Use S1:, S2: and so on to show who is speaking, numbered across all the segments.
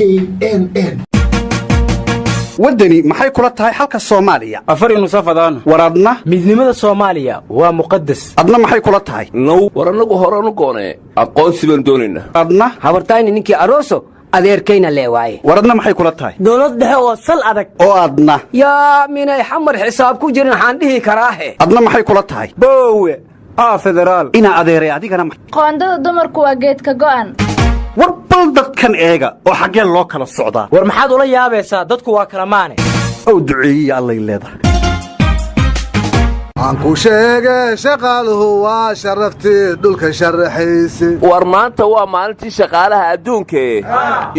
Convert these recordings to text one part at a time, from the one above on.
S1: KNN.
S2: Waddani maxay kula tahay xalka Soomaaliya?
S3: Afar nusafadaan.
S2: War adna?
S4: Midnimada Soomaaliya waa muqadas.
S2: Adna maxay kula tahay?
S5: Now, war annagu horanu goonee aqoonsi baan doonaynaa.
S2: Adna?
S6: Habartayni ninkii aroso, adeerkayna lee waaye.
S2: War adna maxay kula tahay?
S7: Dowlad dhexe oo sal adag.
S2: Oo adna?
S6: Yaa, minay Xamar xisaab ku jirin waxaan dhihi karaahe.
S2: Adna maxay kula tahay?
S3: Boowe aa federaal.
S2: Inaa adeeray, adigana
S8: Qoondada dumarku waa geedka go'an.
S2: War bal dadkan eega oo xaggeen loo kala socdaa.
S4: War maxaad ula yaabaysaa? Dadku waa kala maane.
S2: Ow duceeyiya allay leedahay.
S9: Aan ku sheege, shaqaaluhu waa sharaftii dhulka sharaxayse.
S5: War maanta waa maalintii shaqaalaha adduunkae,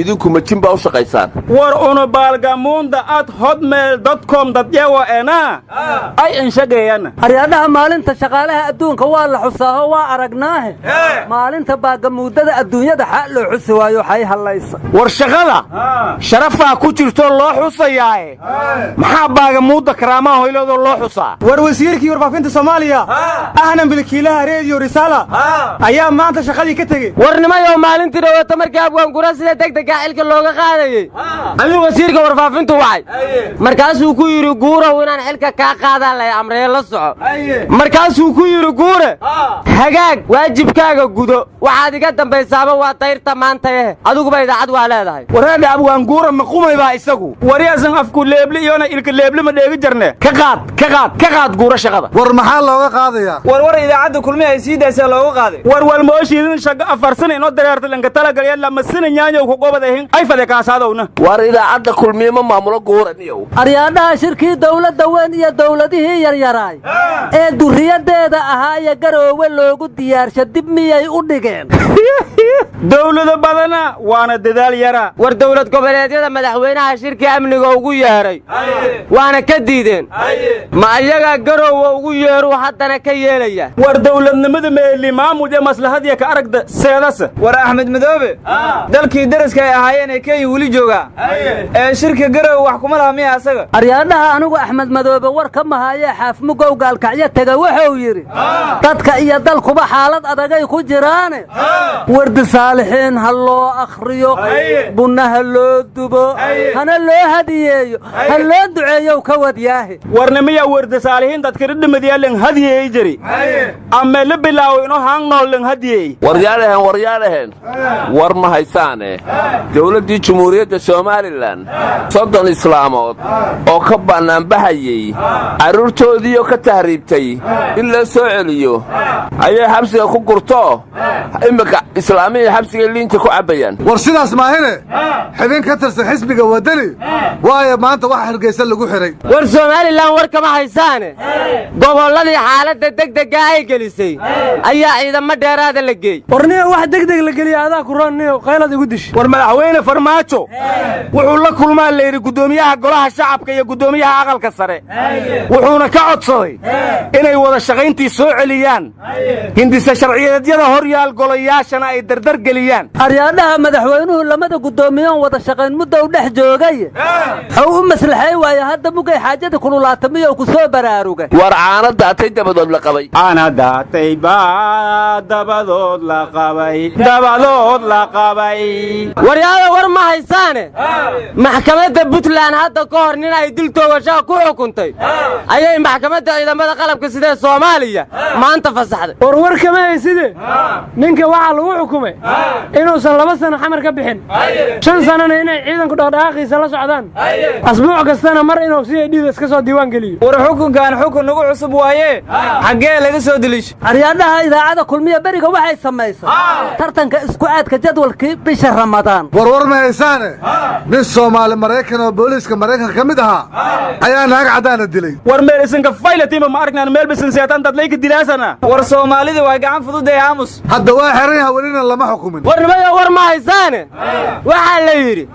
S5: idinku majin baa u shaqaysaan.
S3: War unu baalgamuunda@hotmail.com dadyawa enaa ay inshageeyana.
S7: Aryaadhaha, maalinta shaqaalaha adduunka waa la xusaaho, waa aragnaahe. Maalinta baagamuuddada adduunyada xaa loo xusi waayo? Xay hallaysa.
S3: War shaqada sharafaa ku jirto loo xusayaae, maxaa baagamuudda karaamaha hoyladoo loo xusaa?
S10: War wasiirkii warfaafinta Soomaaliya, ahna milkiilaha Reediyo Risaala, ayaa maanta shaqadii ka tegey.
S11: Warnimayow, maalintii dhawata markii Abwaangura sida degdeggaa xilka looga qaadayey ayuu wasiirka warfaafintu wacay. Markaasuu ku yidhi: "Guurow, inaan xilka kaa qaadaan lay amree, la soco." Markaasuu ku yidhi Guure: "Hagaag, waajibkaaga gudo, waxaad iga dambaysaaba waa dayrta maanta eh, adiguba idaacad waa leedahay."
S3: Wareedha, Abwaanguura maqumay baa isagu. Wariyaasan afku leebli iyona ilka leebli ma dheegi jarne. Ka qaad, ka qaad, ka qaad Guura shaqada.
S9: War maxaa looga qaadayaa?
S10: War war idaacadda Kulmi ay sii daysaa looga qaaday.
S3: War walmooshiidin shago 4 sana inoo dareerta lanka talagalya 2 sana nyaanyow ku qobadahin ay fade kaasaadowna.
S5: War idaacadda Kulmiye ma maamulo Guuraniyow.
S7: Aryaadhaha, shirkii dawladda weyn iyo dawladihii yaryaraay ee durriyadeeda ahaa iyo Garoowe loogu diyaarsha dib miyay u dhigeen?
S3: Dawlado badana waana dadaal yara.
S11: War dowlad goboleedyada madaxweynaha shirkii amniga ugu yeedhay waana ka diideen. Ma ayagaa Garoowe ugu yeeruu haddana ka yeelaya?
S3: War dawladnimada meeli maamul ee maslahadiya ka aragda seedasa.
S10: War Axmed Madoobe dalkii daraska ay ahaayeen ee Kenya weli joogaa ee shirka Garowe wax kuma laha miya asaga?
S7: Aryaadhaha, anigu Axmed Madoobe war ka mahayee, Xaafmugow gaalkacyo tega wuxuu yidhi: "Dadka iyo dalkuba xaalad adagay ku jiraane, wardi saalixiin ha loo akhriyo, bunna ha loo dubo, hana loo hadiyeeyo, ha loo duceeyow ka wadyaahe."
S3: Warnimiya, wardi saalihiin dadkadhidhimadiya len hadiyeey jiri ama la bilaawo inoo haang nool len hadiyeey.
S5: Waryaadhahen, waryaadhahen, war ma haysaane. Dawladdii Jumhuuriyadda Somalilan 30 islaamood oo ka bannaanbaxayey carruurtoodiioo ka tahriibtay in loo soo celiyo ayay xabsiga ku gurto. Imminka islaamihii xabsiga liinta ku cabbayaan.
S9: War sidaas maahine, xubin ka tirsan xisbiga Waddani waayo maanta waxa Hargaysa lagu xidhay.
S11: War Somalilan war kama haysaane, gobolladii xaaladda degdegga ay gelisay ayaa ciidamo dheeraada la geey.
S10: Warniyo, wax degdeg la geliya adaa ku roonniyo, qaylad igu dish.
S3: War madaxweyne Farmaajo wuxuu la kulmaa layidhi guddoomiyaha golaha shacabka iyo guddoomiyaha aqalka sare, wuxuuna ka codsaday inay wada shaqayntii soo celiyaan, hindisa sharciyeedyada hor yaal golayaashana ay dardar geliyaan.
S7: Aryaadhaha, madaxweynuhu lamada guddoomiyoon wada shaqayn muddow dhex joogay xow u maslaxay waaye. Hadda mugay xaajada kululaata miyou ku soo baraarugay?
S5: War caano daatay dabadood la qabay.
S3: Caana daatay baa dabadood la qabay, dabadood la qabay.
S11: Waryaada, war ma haysaane, maxkamadda Puntland hadda ka hor nin ay dil toogashaa ku xukuntay ayay maxkamadda ciidamada qalabka sidee Soomaaliya maanta fasaxday.
S10: War war kama hayside, ninka waxaa lagu xukumay inuusan 2 sano Xamar ka bixin, 5 sanona inay ciidanku dhaqdhaqaaqiisa la socdaan, asbuuc kastana mar inuu CID-da iska soo diiwaan geliyo.
S12: War xukunkan xukun nagu cusub waaye, xaggee laga soo deliisha?
S7: Aryaadhaha, idaacada Kulmiya beriga waxay samaysay tartanka isku aadka jadwalkii bisha Ramadaan.
S9: Warwar ma haysaane, nin Soomaali Maraykan oo booliiska Maraykanka ka mid ahaa ayaa naag caddaana dilay.
S3: War meel isinka faylatimba ma aragnaan, meel bisin seetan dadlayka dilaasana.
S12: War Soomaalida waa gacan fududee, aamus.
S9: Hadda waa xiran yaha, welina lama xukumin.
S11: War nimayo, war ma haysaane, waxaa la yidhi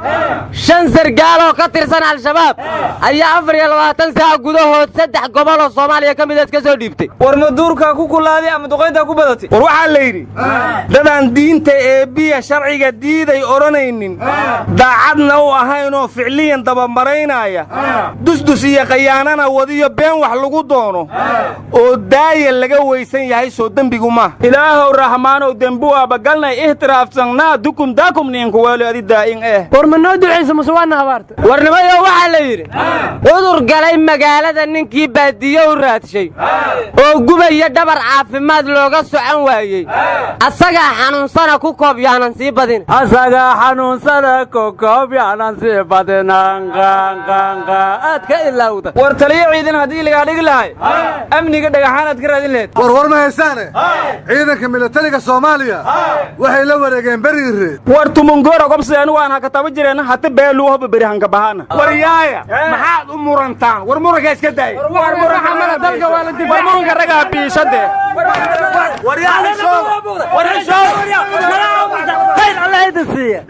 S11: shan sargaal oo ka tirsan Al-Shabaab ayaa 24 saac gudahood saddex gobol oo Soomaaliya Soomaaliya ka mid iska soo dhiibtay.
S12: War ma duurka ku kulaaday ama duqeynta ku badatay?
S3: War waxaa la yidhi dadaan diinta eebbiya sharciga diiday odhanaynin, daacadna u ahaynoo ficliyan dabamaraynaya, dusdus iyo khayaanana wadiyo been wax lagu doono oo daaya laga weysan yahay, soo dembigu maaha.
S12: Ilaahow raxmaanow dembuwaaba galnay ihtiraafsannaa dukum daakum niinku weelo adi daa'in eh.
S10: War ma noo ducaysa mase waana habaarta?
S11: Warnimayo waxaa la yidhi cudur galay magaalada ninkii baadiyo u raadshay oo gubaya dhabar caafimaad looga socon waayey, asagaa xanuunsana ku koob yaanan sii badin.
S7: Asagaa xanuunsana ku koob yaanan sii badin, aad ka ilowda.
S12: War taliyo ciidan haddii lagaa dhigi lahay amniga dhagaxaanaad ka raadin lahayd.
S9: War war ma haysaane, ciidanka milatariga Soomaaliya waxay la wareegeen Bariire.
S3: War tumungora gobsidan waan hakataba jireen hata beeluu hoba beri hanka bahana. War yaaya, maxaad u murantaan? War muranka iska daay.
S12: War muranka ragaa biishade.
S3: War yaa xishooda, war xishooda.
S7: Khayr Allah idin siiya.